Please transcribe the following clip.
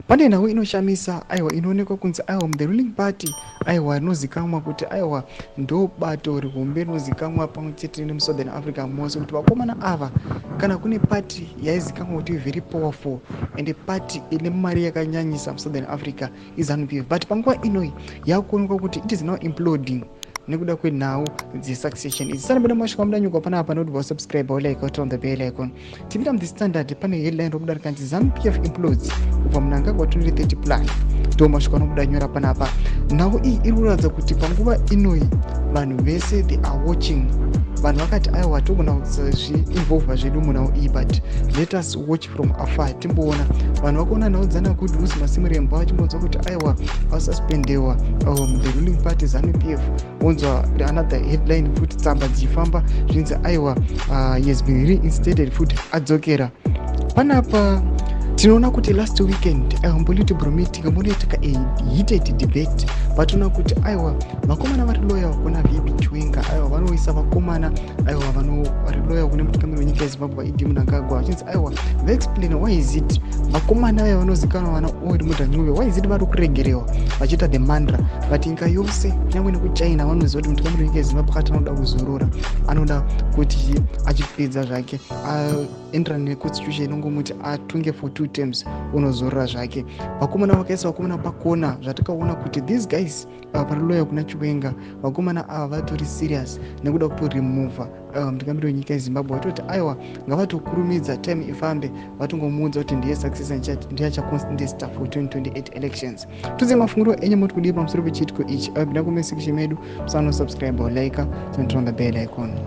Pane nhau inoshamisa, aiwa, inoonekwa kunzi, aiwa, the ruling party, aiwa, rinozikanwa kuti, aiwa, ndo bato rihombe rinozikanwa pamwe chete nemuSouthern Africa mose, kuti vakomana ava, kana kune party yaizikanwa kuti very powerful and party ine mari yakanyanyisa muSouthern Africa, iZANU PF. But panguva inoi yakuonekwa kuti it is now imploding nekuda kwenhau dzesuccession idzi. Sanapeda masvika mudanyuka panapa nekuti wasubscribe, walike, turn on the bell icon. Tipinda muThe Standard, pane headline robuda rikanzi "ZANU PF implodes over Mnangagwa 2030 plan". Ndo masvika anobuda nyora panapa. Nhau iyi iri kuratidza kuti panguva inoi vanhu vese, they are watching. Vanhu vakati, aiwa, togona kuzviinvolva zvedu munhau iyi, but let us watch from afar, timboona. Vanhu vakaona nhau dzana Goodwills Masimirembwa vachimbonzwa kuti, aiwa, vasuspendewa the ruling party ZANU PF. Wonzwa another headline futi, tsamba dzichifamba zvinzi, aiwa, has been reinstated futi, adzokera panapa. Tinoona kuti last weekend, aiwa, Politburo meeting munoitika a heated debate. Vatoona kuti, aiwa, vakomana vari loyal kuna VP Chiwenga, aiwa, vanoisa vakomana, aiwa, vari loyal kune mutungamiri wenyika yeZimbabwe, ED Mnangagwa, vachinzi, aiwa, vaexplain why is it vakomana vaya vanozikanwa vana Owen Ncube, why is it vari kuregerewa vachiita the mantra? But nyika yose, kunyange nekuChina, vanoziva kuti mutungamiri wenyika yeZimbabwe kati anoda kuzorora, anoda kuti achipedza zvake, aenderana neconstitution inongomuti atonge for two terms, unozorora zvake. Vakomana vakaisa vakomana pakona. Zvatakaona kuti these guys vari loyal kuna Chiwenga, vakomana ava vatori serious nekuda kutoremova mutungamiri wenyika yeZimbabwe. Vatoti, aiwa, ngavatokurumidza, time ifambe, vatongomuudza kuti ndiye successor, ndiye achacontesta for 2028 elections. Tudze mafungiro enyu, moti kudii pamusoro pechiitiko ichi? Apinda comment section medu, musanosubscribe, like, turn on the bell icon.